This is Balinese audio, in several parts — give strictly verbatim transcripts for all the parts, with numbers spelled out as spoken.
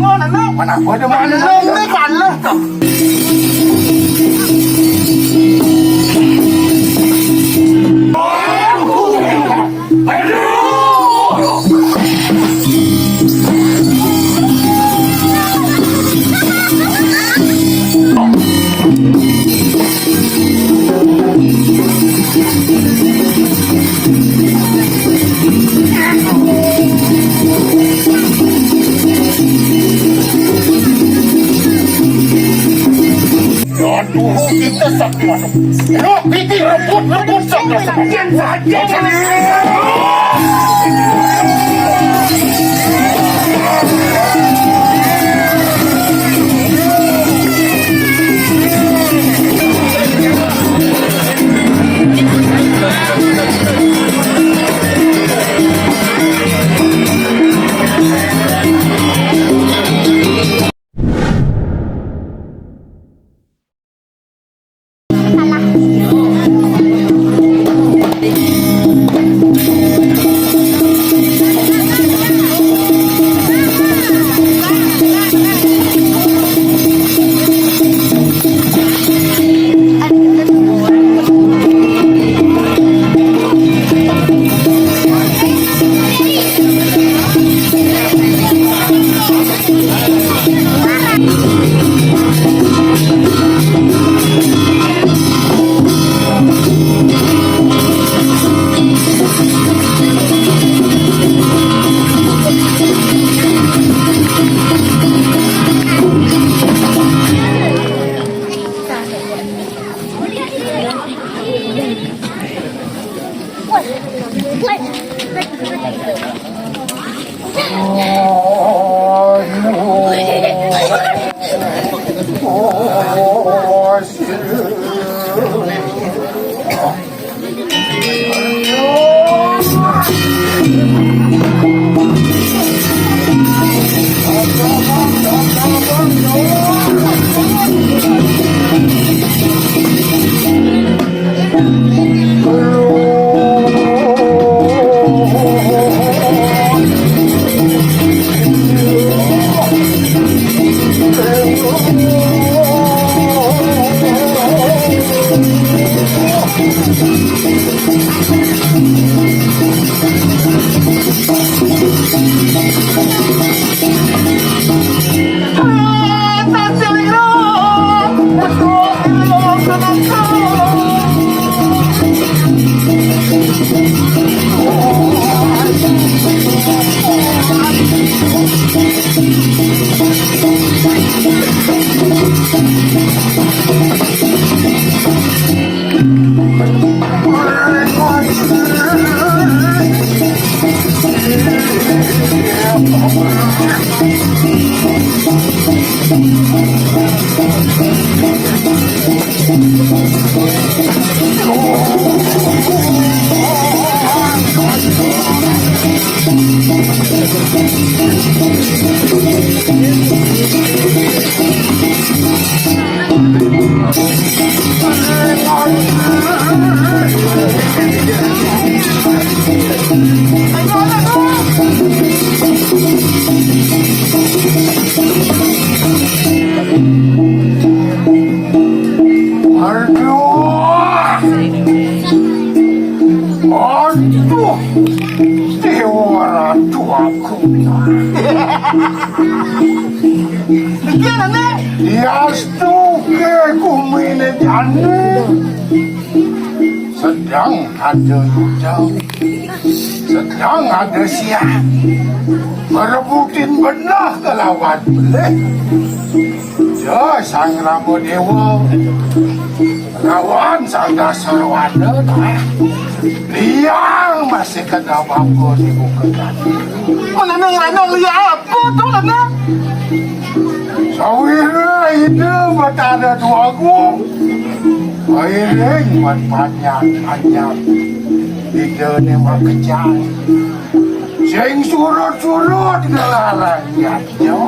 Mana gua ada malu nih, kalah tuh. Aduh, kita sakti masuk. Yuk, Vicky, rebut, rebut, sakti masuk. Jangan saja. Aduh. Aduh. Dewa Ratu Agung. Iki ana, Nek. Yastu ke kumine jane. Sedang ada yuda. Sedang ada siang. Merebutin benah kelawan belih. Ya, Sang Rama Dewa. Lawan Sang Dasarwana, nah. Liang masih kena bangga di muka tadi. Menenang ranang liang apa tu, Nana? Sawira ida Batara Dua Agung. Iring mat panjang-panjang. Ida ni makejang. Sing surut-surut ngelarang yatnya.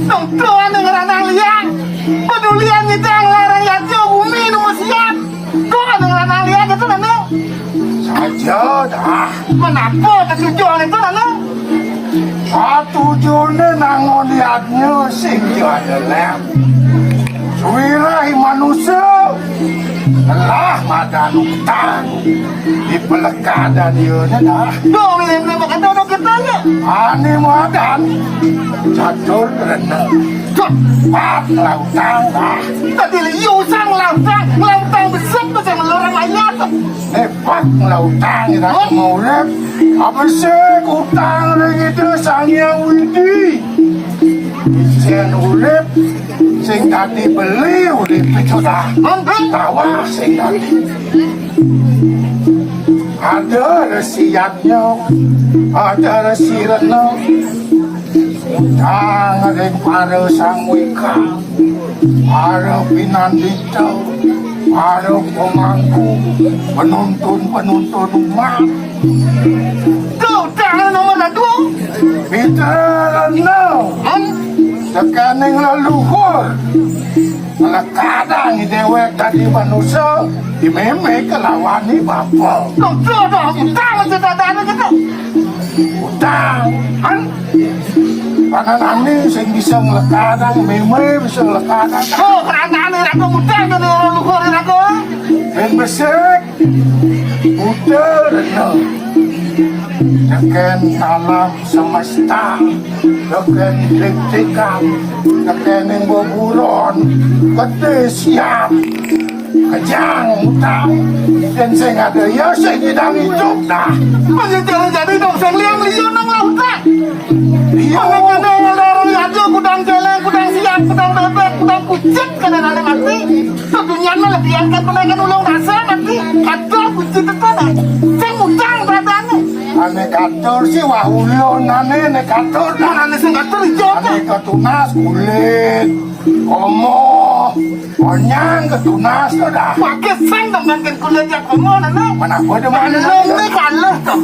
Tungtuan ngeranang liang. Pedulian kita ngelarang yatnya bumi nomor siap. Kok ada ngeranang liang itu, Nana? Saja dah. Menapa ketujuan itu, Nana? Katujuné nangun yadnya sing ja ada lem. Suwirah i manusa telah madan utang. Di pelekadan ieu dah. Duh, milih-milih makan dodok kita nya. Ané madan catur rena. Duh, pat lautang dah. Tadi liu sang lautang, lautang besar macam lorong ayat. Eh, pat lautang dah. Hah? Mau urip. Apa sih utang ring Ida Sang Hyang Widi? Icén urip sing dadi beli urip itu dah. Tawah sing dadi. Ada resi yadnya, ada resi rena. Utang ring para sang wika, para pinandita, para pemangku, penuntun-penuntun umat. Kau utang nomor satu. Pitra rena. Tekening leluhur. Nglekadang déwék dadi manusa, dimémé kelawan i bapa. Loh, loh, loh, utang aja dadane gitu. Utang, kan? Pananané sing bisa nglekadang, mémé bisa nglekadang. Oh, pananané raga utang kene leluhur raga. Sing besik, udah rena. Tekén alam semesta, tekén diktikan, tekén ing beburon, gedé siap, kejang utang, dan sing ada ya sing nyidang hidup dah. Masih jalan jadi dong, sing liang liu nang lautan. Iya. Kene kene loro aja kudang celeng, kudang siap, kudang bebek, kudang kucit, kene nane mati. Dunia mah lebih angkat menaikkan ulang rasa mati. Kata kunci tetana. Sing utang dadane. Ané katur sih wah ulun ané, ané katur dah. Mun ané sing katur ijo. Ané ketunas kulit, komo, konyang ketunas to dah. Pakai sing dengan kulit yang komo nana. Mana gua ada mana? Alung ni kalah to.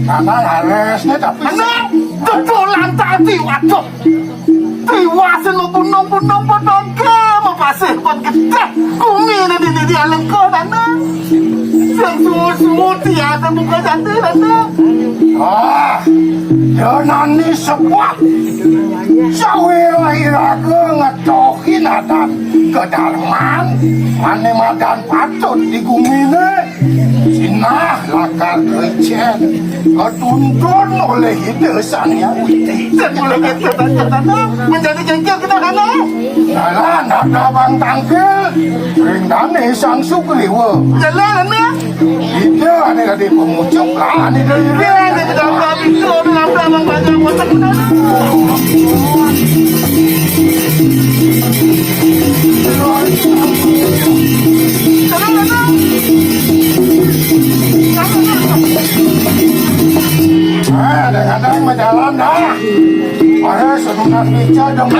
Nana laresnya tapi. Mana? Betulan tadi waduh. Tiwasin mabunung-bunung padangka, mapasih pan gedé. Gumi né dini dia lengkah dana. Sing suwur-suwur tiada buka jati dana. Ah, danani sebab sawira iraga ngetohin adat kedarman, ané madan patut di guminé. Sinah lakar kecen, ketuntun oleh Ida Sang Hyang Widi. Menjadi jengkel kita dana. Jalan ada Bang Tangkil, ring dané Sang Sugriwa. Jalan ané. Ida ané dadi pemucuk lah ané dadi. Ida ané dadi pemucuk, nabrak Bang Bajang, bosan benar. Eh, kadang-kadang mah jalan dah. Ada senunas pica dong.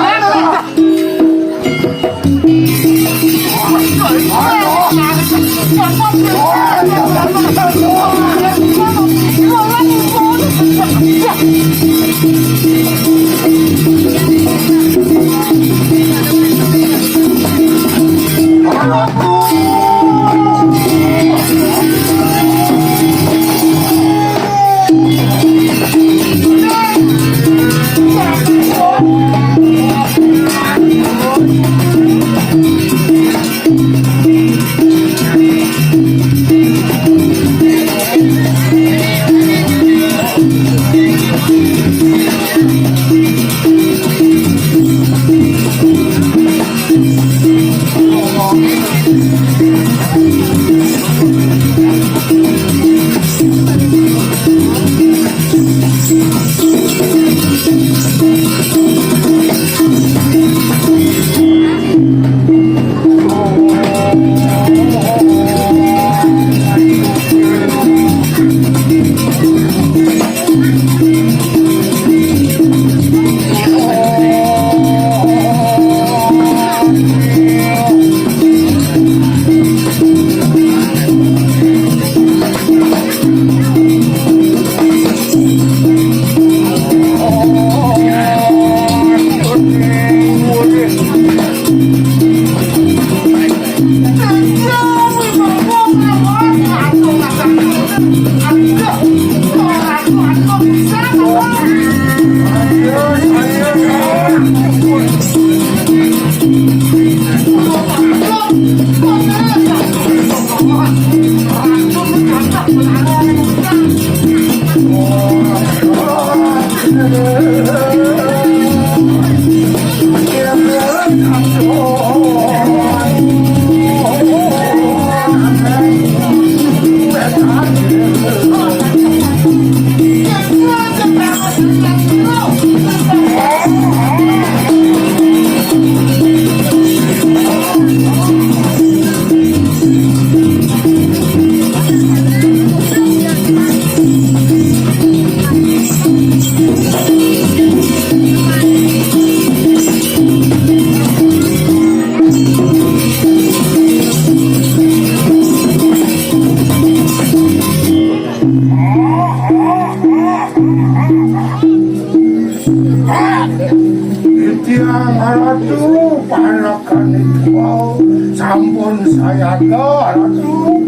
Titiang Ratu, panakan itu mau sampun sayaga, Ratu.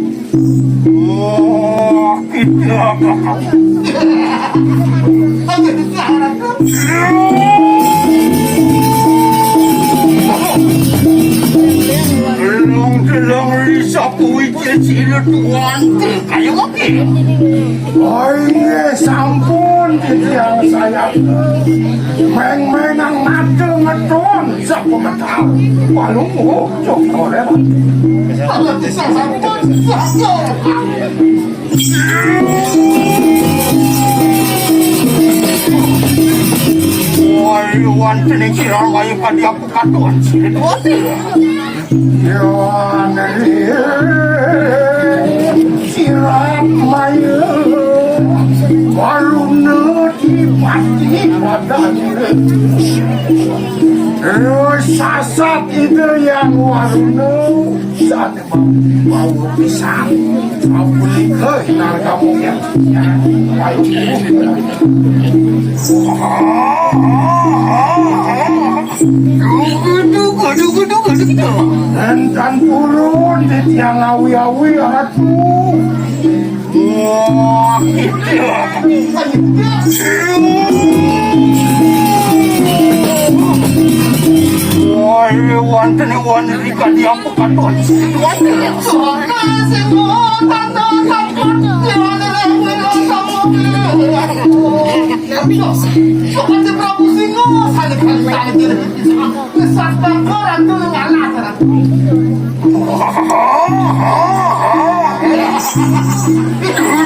Wah, kita bakal Delong-delong ri sapuwiki sira tuan kaya wae. Oh, inggih, sampun, titiang sayang. Meng-mengang ngada ngeton sapumetal. Walung mucuk oleh. Kalau bisa sampun, sampun. Woi, wonten ing sira wayu kadi apa katon sirit wonten. Yohan sirat mayu Waruna dipati padane. Terus sasat Ida Yang Waruna. Sane mau pisan. Ampun, hei, narkamu ya. Ayo. Duga, duga, duga, duga, duga. Entan purun, titiang awi-awi, Ratu. Wah, iya. Wah, iya, wonten, wonten, kadi apa katon? Wonten. Soka sing tanda sampun, wonten ing Prabu Singa. Soka sing Prabu Singa, sane kali-kali. Ngesat bangko, Ratu, ngalah, Ratu.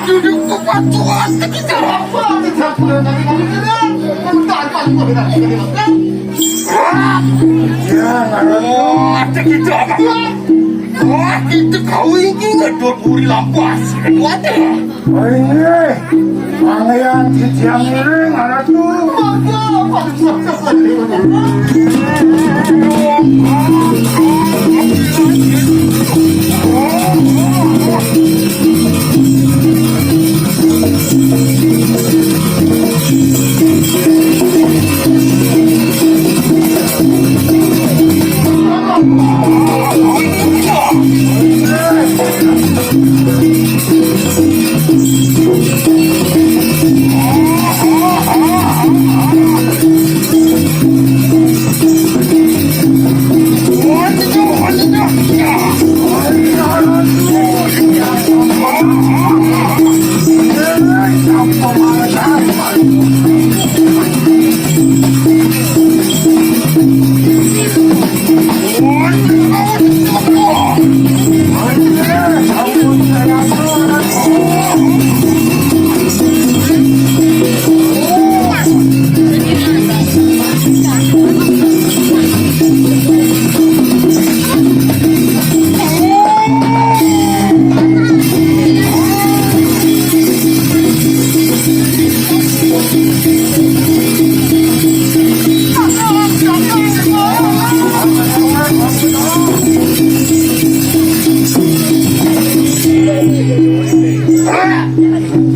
Duduk kepatuhan kita. Apa kita pulang dari kami kita? Entah apa yang kita lakukan. Ya, ngaran. Oh, ada kita apa? Wah, kita kau ini ngedot muri lampas. Kuat ya? Inggih, pangeran titiang ngiring, Ratu.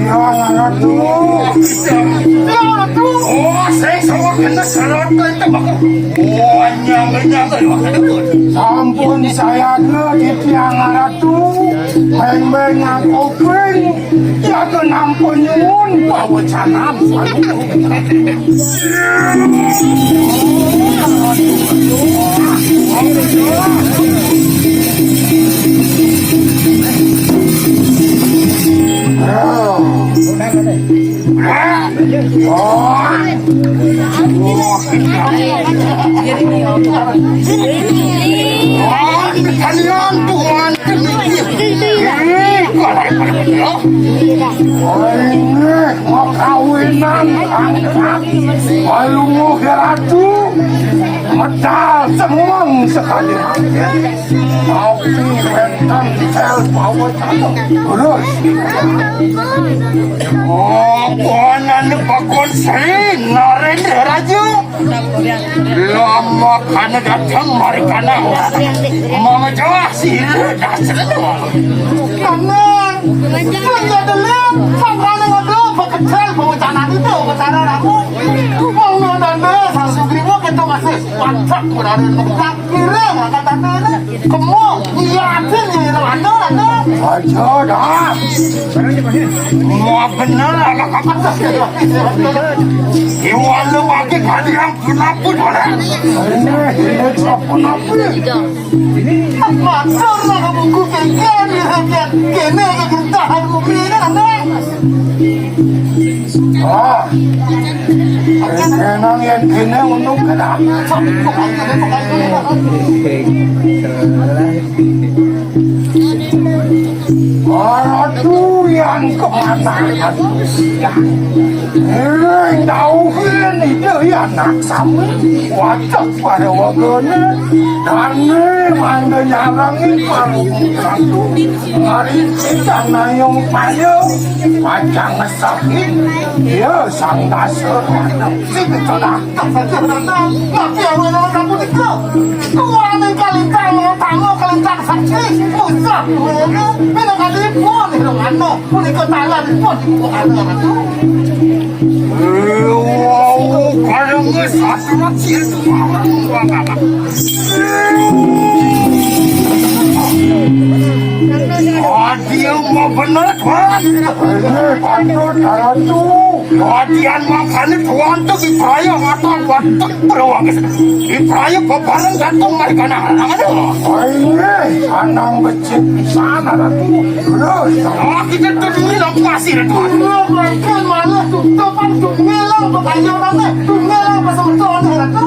Ya, Ratu. Ya, Ratu. Oh, saya sama kena serota itu, Pak. Oh, nyangga-nyangga, Pak. Sampun sayaga titiang Ratu. Beng-beng ngangkoping. Jaga nampun nyuwun pawecanan. Kalian Tuhan. Inggih, makawinan angkat. Palungguh Ratu, medal semeng sekali mangkin. Tapi wénten sel pawecana. Terus. Oh, buanan bakon sering naren Raja. Lama kana datang mari kana. Mama jawah sira dasar. Kana. Kana delik, sangkana ngodo, bekecel, bawa canang itu, ke sana ramu. Wong nonton deh, sang Sugriwa kita masih wajak berada di tempat. Kira nggak kata ini. Kemu, iya, atin, iya, anu, anu. Aja dah. Mau bener, agak apa? Iwan lu pakai kali yang penapun, mana? Ini, ini penapun. Matur lah kamu ku pegang di rakyat. Kene kegentahan ku beri kan, anu. Ah. Kenang yang kene untuk kenang. Ratu yang kemana? Hei, tahu kan itu ya anak sami. Wajah pada wagone. Dane mangga nyarangi parung ratu. Hari kita nayung payo. Pacang ngesahin. Ya, sang dasar. Si kecodak. Tapi awal orang kamu itu. Tuan yang kalintang mau tamu kalintang saksi. Usah. Bila kali pun itu anu. Punika talanipun Ibu Ana Ratu. Wau, kadang wis aturan sir tumarang. Adio mau bener, Tuan. Bener, Ratu. Adian makane tuan tu dipraya mata watek beruang. Dipraya bebareng gantung mereka nang. Aduh. Ayo, anang becik pisan, Ratu. Terus. Oh, kita tu dulu lah puas ini, Tuan. Iya, mereka malah tutupan tunggal lah, pertanyaan mana? Tunggal lah, pasal betul, Ratu.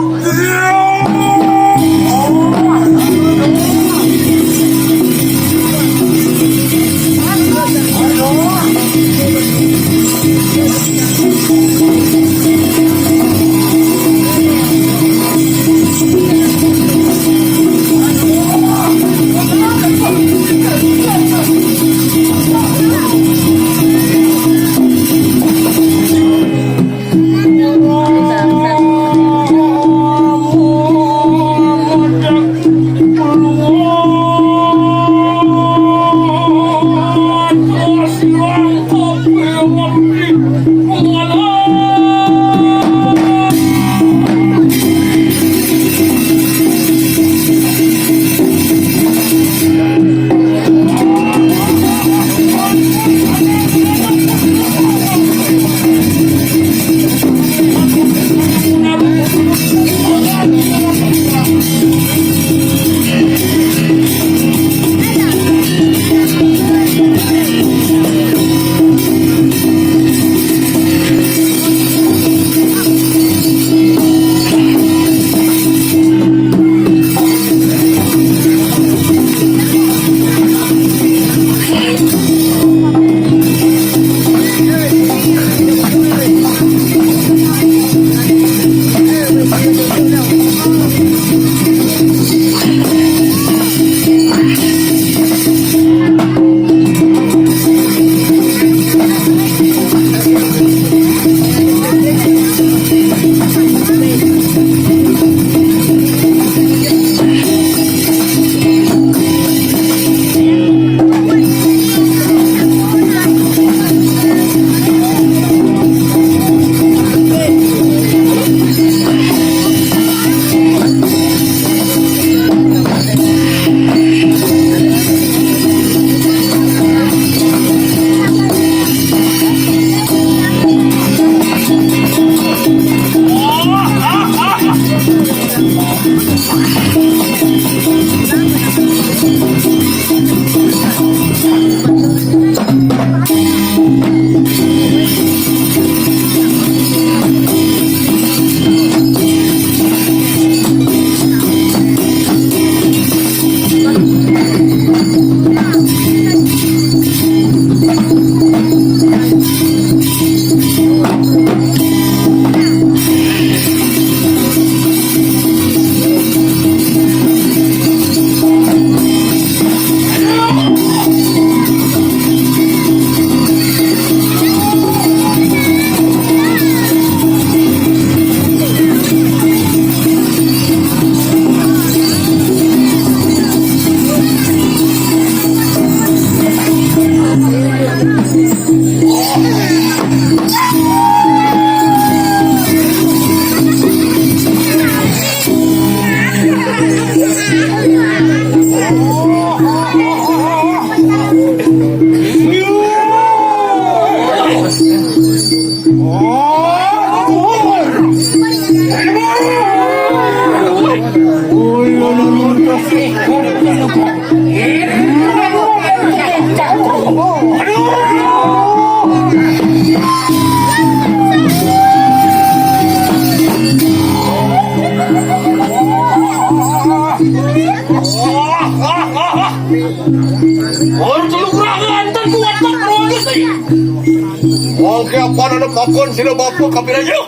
Kaya apa nana makon sira bapa kapira yo?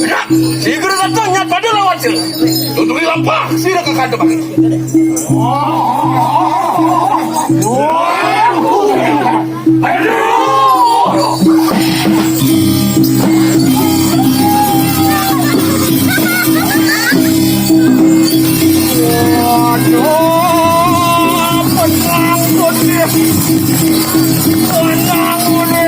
Ya, sigra datang nyat pada lawan sira. Tuturi lampah sira ka kanta bagi. Aduh, penangkut dia. Penangkut dia.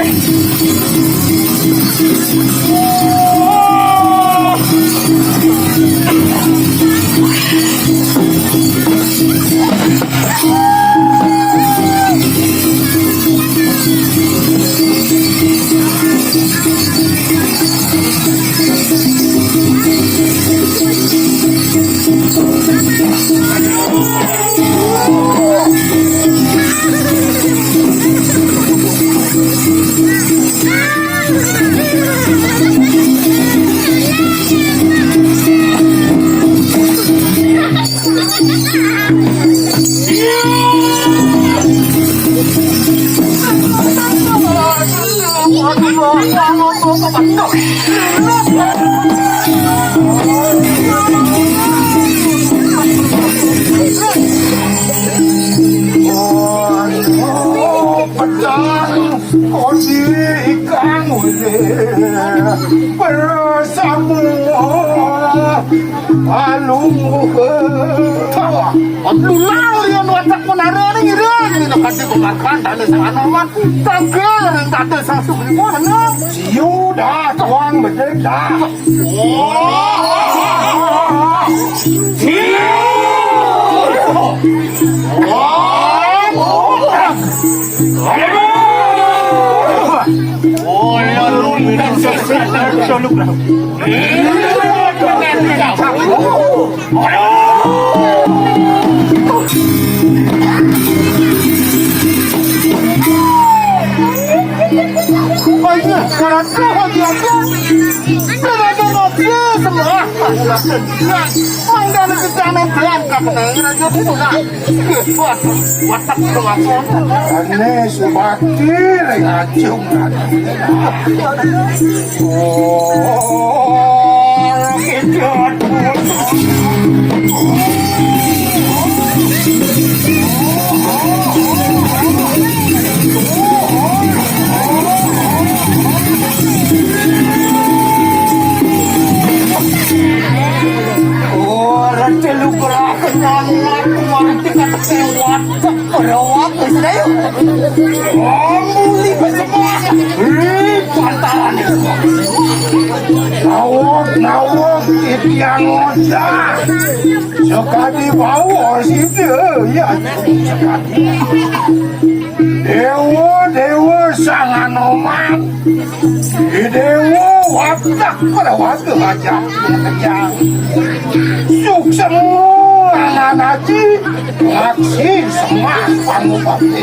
Pecah kondisi kang wene bersama alung. Tawa, lulang lian watak menara ni ira ni nak kasih pemakan tanda sang anoman. Tagal ring tanda sang sugrimo nana. Siu dah tuang bedek dah. Mangga kita berangkat. Ane subakti ring ajung. Oh, ora telu gerak nang mati kata kewat. Ora wae sudah yuk. Muli besemak. Ih, pantaran itu. Nawak, nawak, titiang odah. Sekadi bau sida ya. Sekadi. Dewa, dewa, sang anoman. Idewa watak pada warga aja. Suksma angan aji, ngaksi semah pangubakti.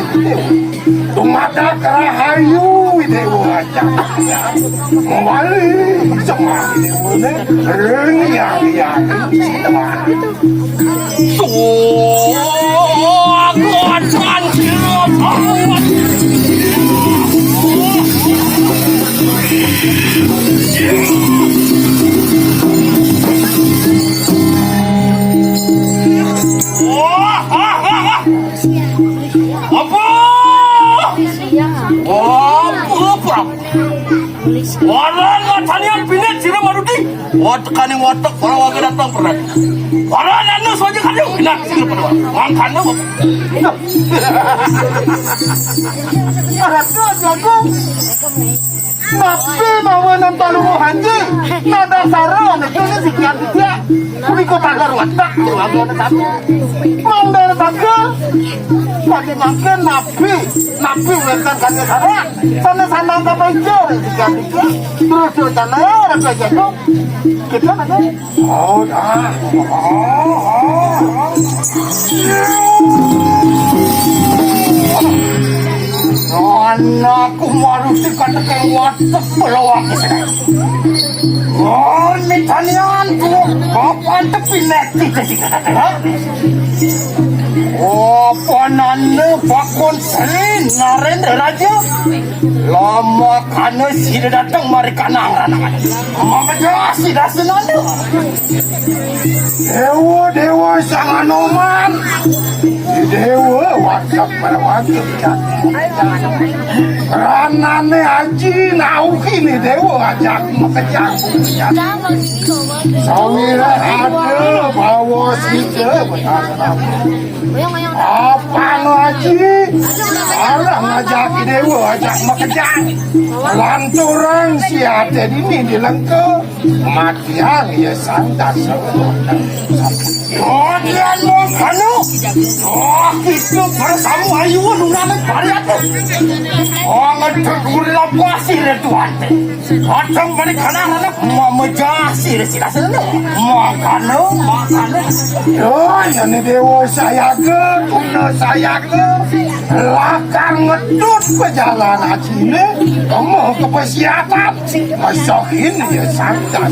Dumadak rahayu idewa aja. Mawali semah idewa ne, ring yang yang semah. Apa? Apa? Apa? Ora ngatanian pinet sira maruti. Watekaning watek ora wage datang pernah. Ora anu saja kayu. Enak sira pada. Mangkana. Ratu Agung. Napi mawanan paluruh haji. Nada sara niku sekian tiga. Punika tagar watek. Mangda saka. Padi mangkin napi. Napi wénten kami sareng. Sané sanang kapanca ring tiga tiga. Terus rencana ora kajago. Kita kan. Oh, dah. Oh, oh, oh. Anakku marusi katekeng watek pelawak. Oh, nitanian tuh. Bapak tepinek kita dikatakan. Apa nanda pakon selin Narendra Raja? Lamakana sida dateng mari kanang ranangan. Mamedah sida senanda. Dewa, dewa, sang Anoman. Dewa, wajib para wajib. Ranane aji nauhi ni dewa ajak makejang. Sawira ada bawa sida. Apa no aji? Alah ngajaki dewa ajak makejang. Lanturang si ate dini di Lengka. Matiang ya santas. Matiang mau kanu. Oh, kita bersama ayu nunane pariate. Oh, ngedek gurila pasir ya Tuhan. Kadang balik kanan anak mamejasi deh sila sila. Makana, makana. Yo, jane dewa sayaga, tuna sayaga. Lakar ngedut pejalan ajine, kemo kepesiatan. Masokin ya santas.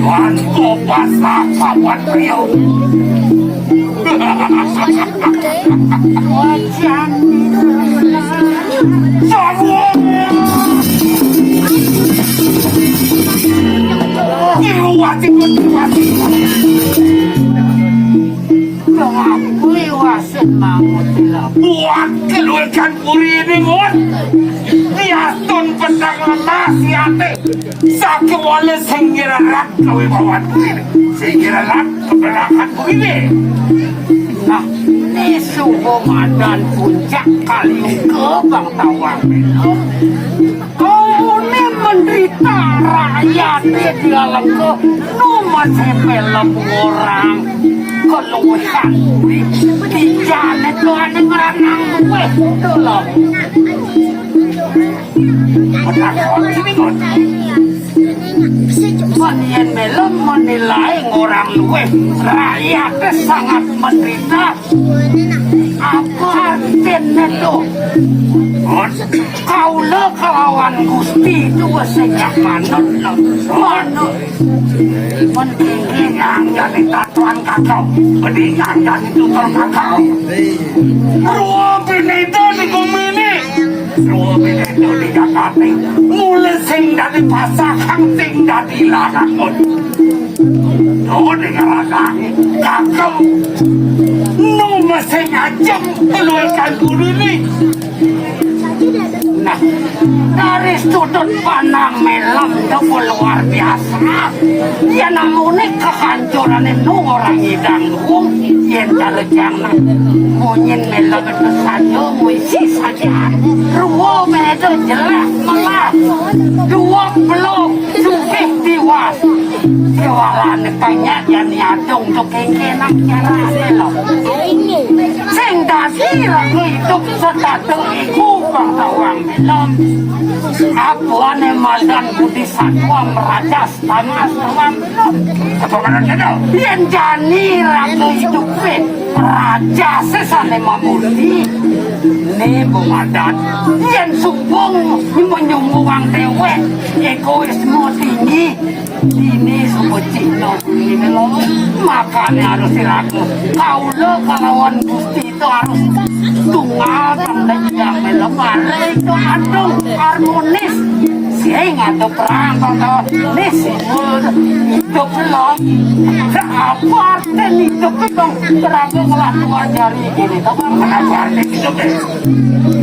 Tuan Kopas apa buat beliau? Wajan. Sawo. Diruwati, diruwati. Dong aku iwasin mangut dilap. Buat keluarkan puri ini, Ngun. Diatun petang lemah si ate. Sakéwala sing nyerat kawibawan kuwi, sing nyerat kebelahan kuwi. Nah, ini suhu madan puncak kali ke bangtawan. Kaune menderita rakyat di dalam ke nomor film orang keluhan kuwi. Dijane tuane ngeranang kuwe. Delok. Mén yén Melem menilai orang luwih, rakyatnya sangat menderita. Apa artinya tuh? Kaula kelawan Gusti itu wis sing manut lho. Manut. Mendingan jadi tatuan kakau. Mendingan jadi tutur kakau. Ruwa bineda di bumi ini. Ruwa bineda di Jakarta. Mulai sing dari pasakang, sing dari larangun. Tuh dengar kakau. Nu mesti ngajem keluarkan guru ini. Nah, dari sudut pandang Melem itu luar biasa. Ya namune kehancuran itu orang idang wong, yen cara jangan. Munyin Melem itu saja, muisi saja. Ruwo itu jelas melas. Dua belum, sudah tiwas. Kewalane banyak yang nyadong tuh kengkenang carane lho. Sing dadi lagu hidup setato iku bangsa wong Melem. Apuane madan budi satwa merajas tanah wong Melem. Apa mana kita? Yen jani lagu hidupe raja sesane mamurti. Ne bu madan. Yen sumbung menyumbung wong dewek, egoisme tinggi. Ini semua Cina ini lho. Makanya harus dilaku. Kaula kelawan Gusti itu harus tunggal tanda yang Melem. Mari itu adung harmonis. Sing ada perang tanda ini simbol hidup lho. Apa arti hidup itu? Terangkan ngelah dua jari ini. Apa arti hidup itu?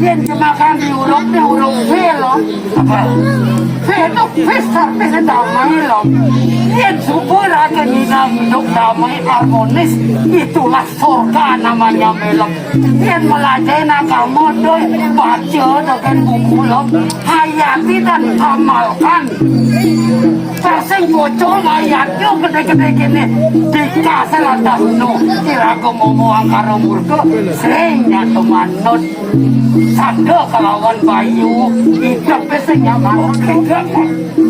Yen jemakan di huruf ini huruf V lho. Apa? V itu V sampai damai lho. Yen subur aja nina hidup damai harmonis, itulah surga namanya Melem. Yen melajai agama doi, baca dengan buku lho, hayati dan amalkan. Sing bocor mayat yo gede-gede kene. Dikasih lantas nu kira aku mau muang karo murka. Sing nyatu manut. Sanda kelawan bayu. Hidup sing nyaman.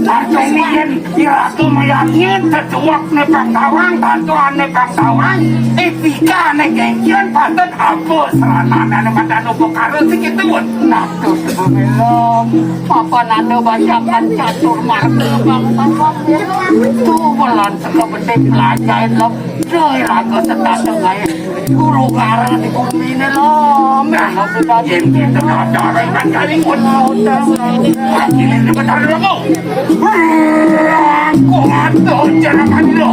Artine yen kira aku mayatnya sesuak ne bangkawang, bantuan ne bangkawang, etika ne gengkian, paten apa seranane ne madan upakara sing itu. Nah, terus belum. Apa nanda bacakan catur marga bangsa itu bulan sekabetik pelajain lo. Cuy, raga setata gae. Guru gara di bumi ini lo. Melo sudah yen kita ada kan kali pun. Ini sebentar dulu. Aku ngatur jangan lo.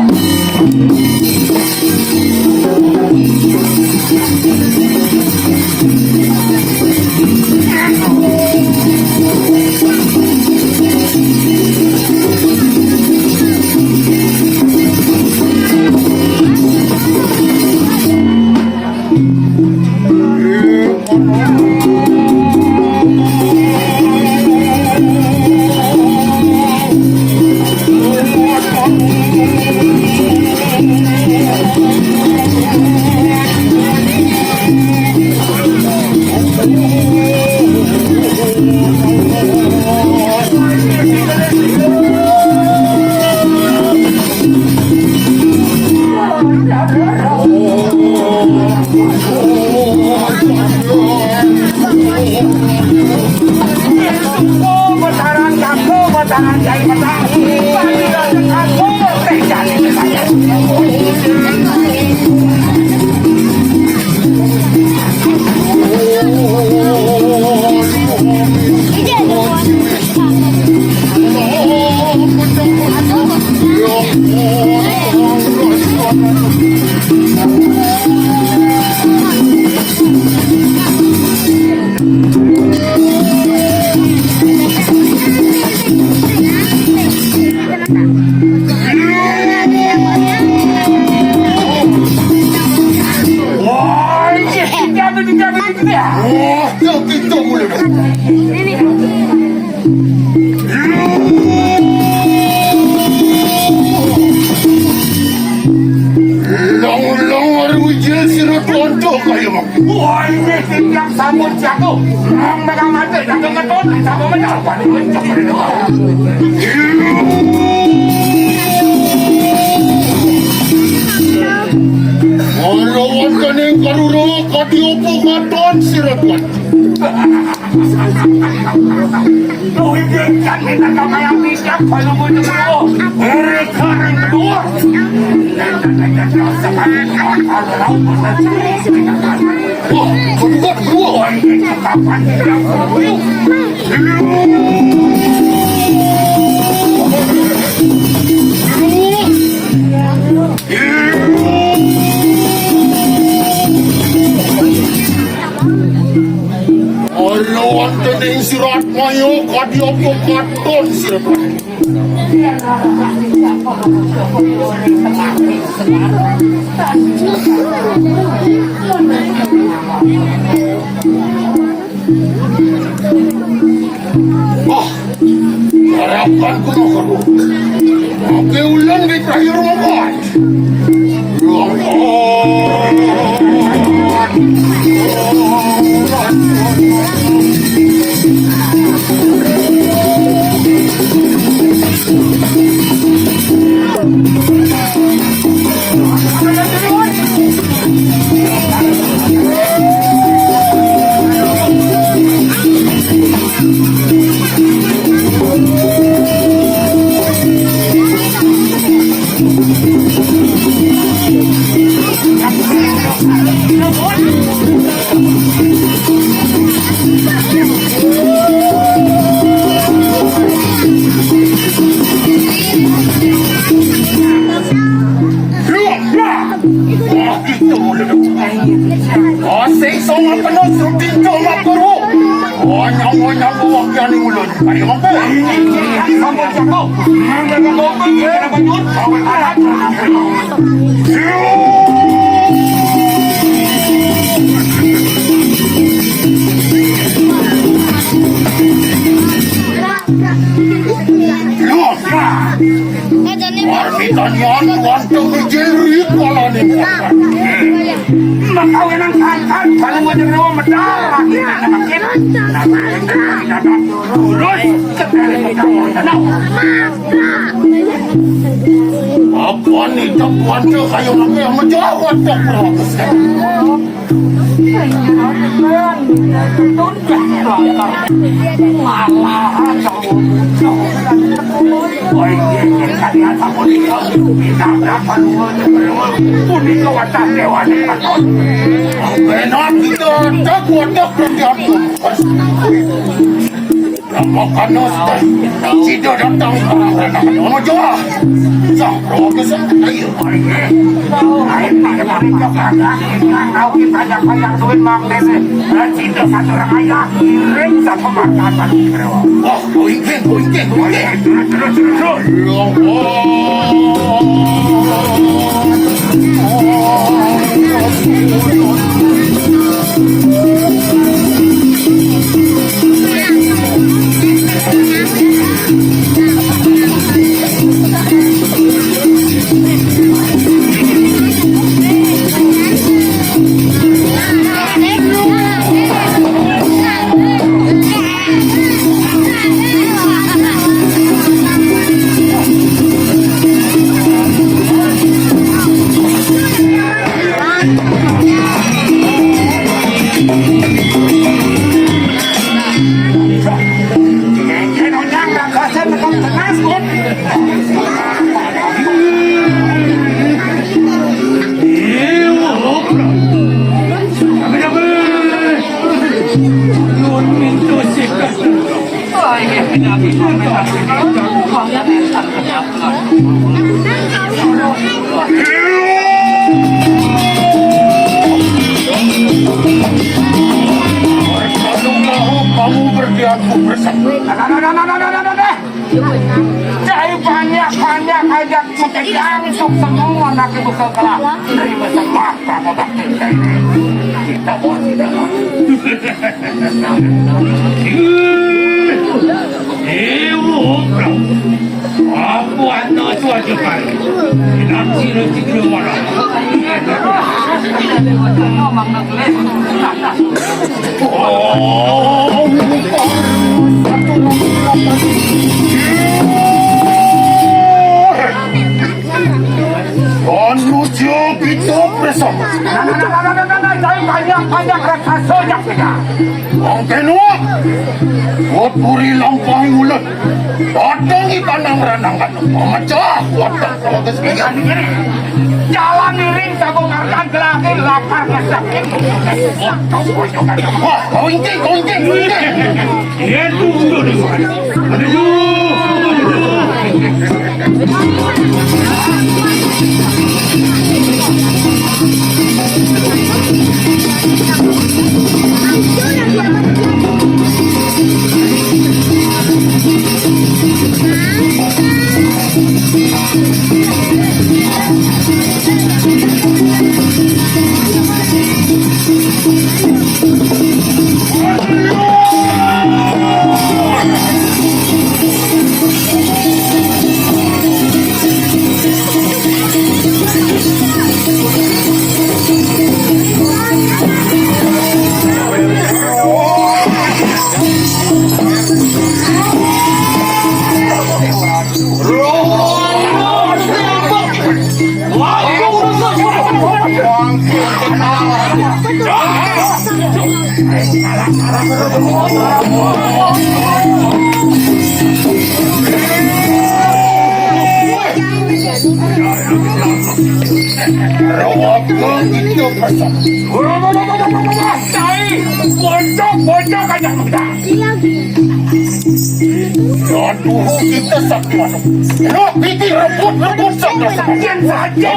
Tuh, kaya mau. Wah, ini tiang sampun jago. Nang mereka mati, jago ngeton, sama menang. Wah, ini cocok ini. Ora wonten ing karura kadya apa katon sira kuat. Luwih kan minta kamayan pisang balu bojo kulo. Ere kareng kedua. Wah, kedua, kedua. Wah, ini kapan? Ana wonten ing Siratmaya kadya apa katon sira. Oh, harapan kuno kuno. Oke, ulan di terakhir makan. Oh, sing song penuh, sing pintu, mak guru. Oh, nyawa, nyawa, waktu ini ulun. Ayo, mampu. Ini, ini, ini, ini, ini, ini, ini, ini, ini, ini, ini, ini, Warmi tanian wonten ijil ri kalane. Makawinan kantan, kalau wajah dewa medal, lagi anak makin. Lurus, cedal, cedal, cedal. Apa nih, tak kuat, kayu lagi yang menjawab, tak kuat. Malahan, Enak kita, tak kuat, tak kuat. Ramokan Ustaz, sida datang barang-barang. Ono jawah. Sang Prabu Sang Ayu. Ayo, ayo, ayo, ayo, ayo, ayo, banyak-banyak duit, Mang Dese. Cinta satu orang ayah, kirim satu makanan. Wah, koingking, koingking, koingking. Terus, terus, terus, terus. Ya Allah. Kamu berdiamku bersama. Cai banyak-banyak aja, kita langsung semua nak ibu sekolah. Terima kasih, Pak. Kita mau tidak mau. Ewo, Prabu. Apa anda tu aja, Pak? Enak sih rezeki orang. Manusia kita bersama. Nah, nah, nah, nah, nah, nah, nah, jangan banyak-banyak raksasa jak kita. Wong kena. Buat puri lampah mulut. Datangi pandang ranang kan. Memecah watak kalau kesedihan. Jalan iring sago karkan gelahir lakar ngesakin. Wah, kau inti, kau inti, kau inti. Itu mundur di mana? Aduh, aduh. Bocok, bocok aja muda. Aduh, kita satu masuk. Lo piti rebut, rebut satu. Jangan saja.